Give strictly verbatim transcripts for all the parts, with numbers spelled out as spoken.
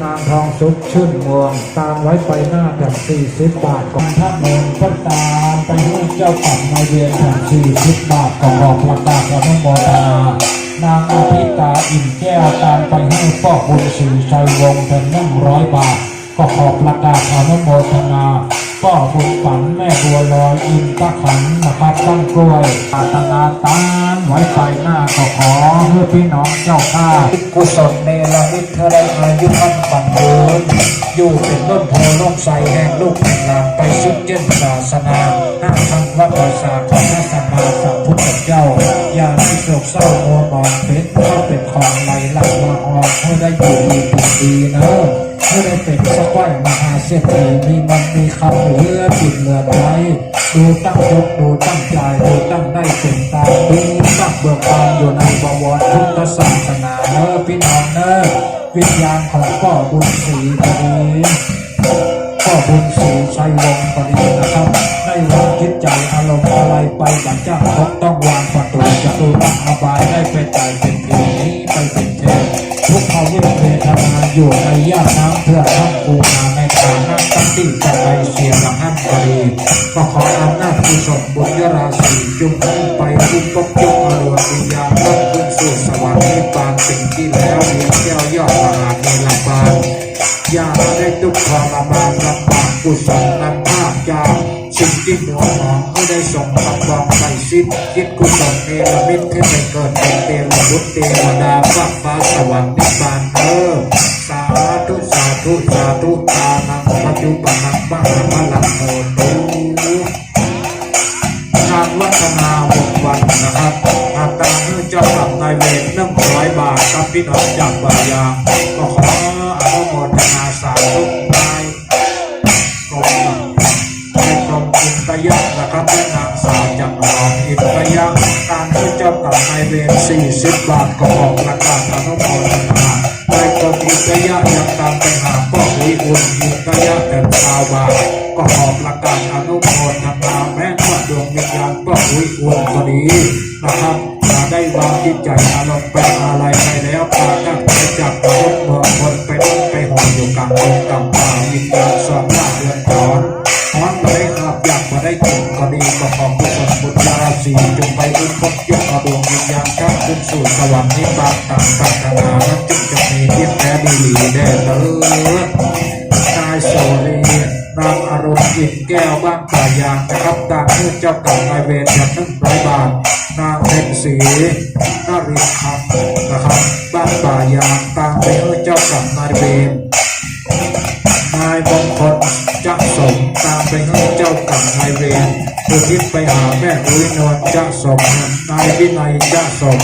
นางทองสุขชื่นม่วง ตานไว้ไปหน้าแถมสี่สิบบาท ของท่านหนึ่งก็ตานไปหื้อเจ้ากรรมนายเวรแถมสี่สิบบาท ก็ขอประกาศอนุโมทนา นางอภิตาอิ่มแก้ว ตานไปหื้อป้อบุญศรีชัยวงศ์แถมหนึ่งร้อยบาท ก็ขอประกาศอนุโมทนา ป้อบุญฝันแม่บัวลอยอินทขันธ์นะครับ บ้านกล้วย อาตนาตานไว้ไปหน้า ก็ขอหื้อพี่น้องเจ้าข้า กุศลเนรมิตหื้อได้อายุมั่นขวัญยืน อยู่เป๋นร่มโพธิ์ร่มไทรแห่งลูกแห่งหลานไปสุดเจ้นศาสนา ห้าคำว่าภาษาของพระสัมมาสัมพุทธเจ้า อย่าได้โศกเศร้ามัวหมอง เป๋นข้าวเป๋นของไหลหลั่งมาออก หื้อได้อยู่ดีกิ๋นดีเนาะ หื้อได้เป๋นสักวันมหาเศรษฐี มีเงินมีคำเหลือกิ๋นเหลือใจ๊ ดูตั้งยก ดูตั้งจ่าย ดูตั้งได้เป๋นตาม ดูตั้งเบิกบานอยู่ในบวรพุทธศาสนาเนาะพี่น้องเนาะ วิญญาณของป้อบุญศรีก็ดี ป้อบุญศรีชัยวงศ์ก็ดีนะครับ ได้วางจิตใจ๋อารมณ์อะไรไป บ่จ้างคงต้องวางประตูจตุรังอบาย ได้ไปต๋ายเป๋นผี หนีไปเป๋นเปรต ทุกขเวทนาอยู่ในหญ้าน้ำเถื่อนถ้ำปูนา ในฐานะตั๊กตี้จังไรเสียหลังหั้นก็ดี ก็ขออำนาจกุศลบุญญาราศีจุ่งหื้อไปอุปปยกเอาดวงวิญญาณท่านขึ้นสู่สวรรค์นิพพานเป๋นตี้แล้ว เวียงแก้วยอดมหาเนรบาล อย่าได้ตุ๊กข์ทรมานลำบาก กุศลนำพาจากสิ่งตี้มัวหมอง หื้อได้สมบัติบองไปสิ้น จิตกุศลเนรมิตหื้อไปเกิดเป๋นเตวบุตรเตวดา ฟากฟ้าสวรรค์นิพพานเนาะ สาธุ สาธุ สาธุ ทานังปัจจุปปนนังมหาพลังโหตุ นางวัฒนาวงศ์วันนะครับ อาตานหื้อเจ้ากรรมนายเวรหนึ่งร้อยบาทครับ พี่น้องจากป่ายาง ก็ขออนุโมทนาสาธุนายกรม นายกรมอินทยะนะครับ และนางสาวจันหอมอินทยะ ตานหื้อเจ้ากรรมนายเวรสี่สิบบาท ก็ขอประกาศอนุโมทนา นายกรมอินทยะยังตานไปหาป้ออุ๋ยอุ่นอินทยะแถมซาวบาท ก็ขอประกาศอนุโมทนา แม้ว่าดวงวิญญาณป้ออุ๋ยอุ่นก็ดีนะครับ จะได้วางจิตใจ๋อารมณ์ไปอาลัยไปแล้ว ปราศจากไปจากมนุษย์เมืองคน ไปนั่งไปหอนอยู่กลางดงกลางป่า วิญญาณซ่อนล่าเดือนร้อน ฮ้อนบ่ได้หาบ อยากบ่ได้กิ๋นก็ดี ก็ขอกุศลบุญญาราศีจุ่งไปอุปปยกเอาดวงวิญญาณท่านขึ้นสู่สวรรค์นิพพานต๋ามปรารถนา นั้นจึงจะมีเตี้ยงแต๊ดีหลีแด่เต๊อะ นายโสรี นางอรุณอินแก้ว บ้านป่ายางนะครับ ตานหื้อเจ้ากรรมนายเวรแถมหนึ่งร้อยบาท นางเพ็ญศรี นรินทร์คำนะครับ บ้านป่ายาง ตานไปหื้อเจ้ากรรมนายเวร นายมงคลจะสม ตานไปหื้อเจ้ากรรมนายเวร อุทิศไปหาแม่อุ๋ยนวลจะสม นายวินัยจะสม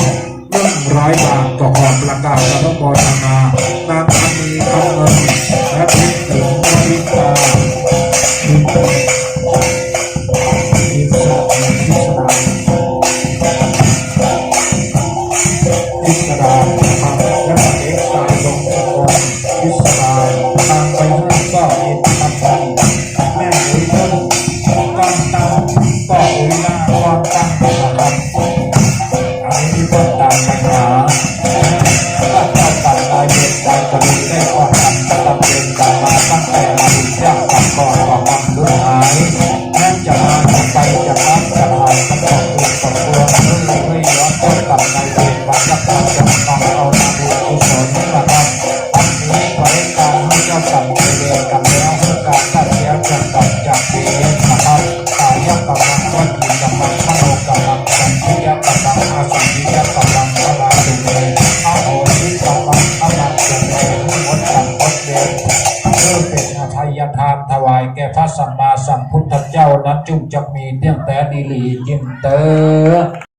หนึ่งร้อยบาท ก็ขอประกาศอนุโมทนา นางมณีคำเงิน และเพชรหญิงวริตา พิสดาร พิสดาร พิสดาร และเด็กชายยงคงศ์ พิสดาร ตานไปหื้อป้ออินทพันธ์ แม่อุ๋ยต้น ก้อนตั้ง ป้ออุ๋ยหน้า ก้อนตั้งนะครับ อันนี้มีคนตามไปหา ว่าเจ้ากรรมนายเวรใดก็ดี ได้ก่อทำกรรมเวรกรรมมาตั้งแต่อดีตชาติปางก่อน ก็บังเกิดหาย แม้จะมาจะไป จะพัดจะผ่าน จะตกทุกข์ตกปวง เมื่อไม่ย้อนเจ้ากรรมนายเวรมาสักครั้ง จะนำเอาบุญกุศลนะครับ อันนี้ไว้ตามหื้อเจ้ากรรมนายเวรกรรมแล้ว หื้อก๋านตัดเสียจากกรรมจากเวรนะครับ กายกรรมัง วจีกรรมัง มโนกรรมัง สัญญิยกรรมัง อสัญญิยกรรมัง ขมาตุเม อโหสิกรรมัง ขมาตุเม หื้อหมดกรรมหมดเวร เพื่อเป๋นอภัยทานถวายแก่พระสัมมาสัมพุทธเจ้านั้น จุ่งจะมีเตี้ยงแต๊ดีหลียิ่งเต๊อะ